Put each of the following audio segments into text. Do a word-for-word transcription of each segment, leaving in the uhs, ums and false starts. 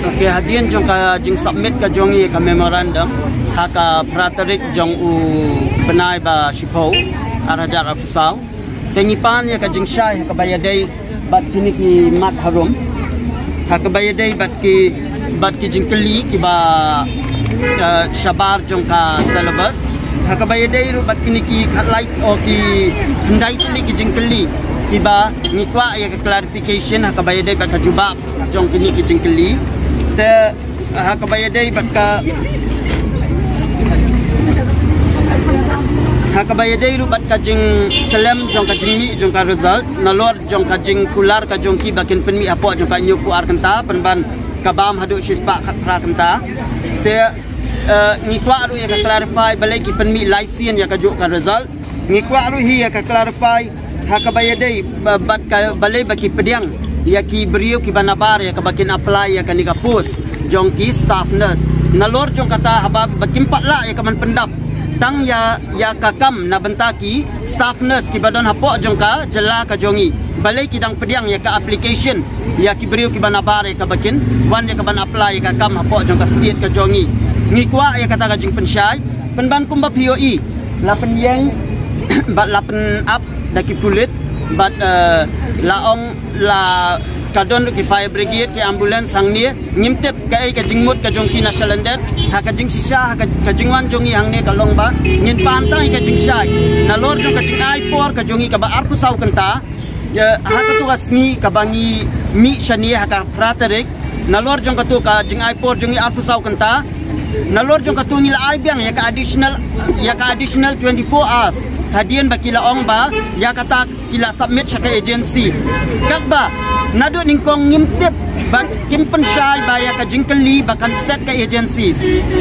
Okay, hadien jong ka jingsubmit ka jong ngi ka memorandum ha ka phra tarik jong u bnai ba shiphew, ar hajar arphew saw. Te ngi pan ïa ka jingshai ha kaba ïadei bad kine ki mat harum, ha kaba ïadei bad ki, bad ki jingkylli kiba, eh, shabar jong ka syllabus, ha kaba ïadei ruh bad kine ki khatlai o ki khyndai tylli ki jingkylli kiba ngi kwah ïa ka clarification ha kaba ïadei bad ka jubab jong kine ki jingkylli. Te ha kaba ïadei bad ka, ha kaba ïadei ruh bad ka jingslem jong ka jingmih jong ka result, nalor jong ka jingkular ka jong ki ba kin pynmih hapoh jong ka hynñiewphew ar kynta pynban ka bam haduh shispah khatphra kynta. Te, eh, ngi kwah ruh ïa ka clarify balei ki pynmih lai sien ïa kajuh ka result. Ngi kwah ruh hi ïa ka clarify ha kaba ïadei ba, bad ka balei ba ki pdiang ïa ki briew kiba nabar ïa kaba kin apply ïa kane ka post jong ki staff nurse. Nalor jong kata haba ba kim pat lah ïa ka ban pyndap tang ïa, ïa ka kam na bynta ki staff nurse kiba don hapoh jong ka jylla ka jong ngi, balei ki dang pdiang ïa ka application ïa ki briew kiba nabar ïa kaba kin wan ïa ka ban apply ïa ka kam hapoh jong ka state ka jong ngi. Ngi kwah ïa kata ka jingpynshai pynban kumba phi ïohi la pynïeng bad la pyn-ap da ki pulit bad, eh, la ong la ka don ki fire brigade, ki ambulance hangne. Ngim tip kaei ka jingmut ka jong ki na shalyndet. Ha ka jingshisha, ha ka, ka jingwan jong ngi hangne ka long ba ngin pan tang ïa ka jingshai nalor jong ka jingai por ka jong ngi kaba arphew saw kynta. Ïa, ha katu ka sngi kaba ngi mih shane ha ka phra tarik, nalor jong katu ka jingai por jong ngi arphew saw kynta. Nalor jong katu ngi la ai biang ïa ka additional, ïa ka additional twenty-four hours. Hadien ba ki la ong ba ïa kata ki la submit sha ka agency. Katba naduh nyngkong ngim tip bad kim pynshai ba ïa ka jingkylli ba kan set ka agency.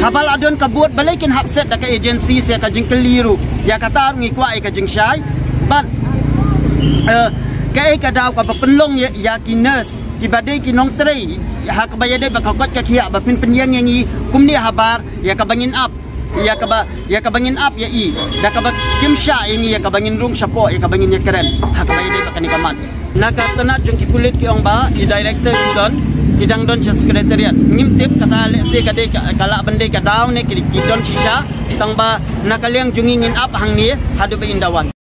Haba la don ka bud balei kin hap set da ka agency ïa ka jingkylli ruh. Ïa kata ruh ngi kwah ïa ka jingshai. Bad, eh, kaei ka daw kaba pynlong ïa, ïa ki nurse kiba dei ki nongtrei ha kaba ïadei bad ka koit ka khiah ba phin pynïeng ïa ngi kumne habar ïa kaba ngin ap, ïa kaba, ïa kaba ngin ap ïa i da kaba kim shah ïa ngi ïa kaba ngin rung shapoh ïa kaba ngin ïakren ha kaba ïadei bad kane ka mat. Na ka tnat jong ki pulit ki ong ba i director ki don, ki dang don sha secretariat. Ngim tip kata lehse ka dei ka, ka lah ban dei ka daw ne ki, ki don shisha. Tang ba na ka liang jong ngi ngin ap hangne haduh ba in da wan.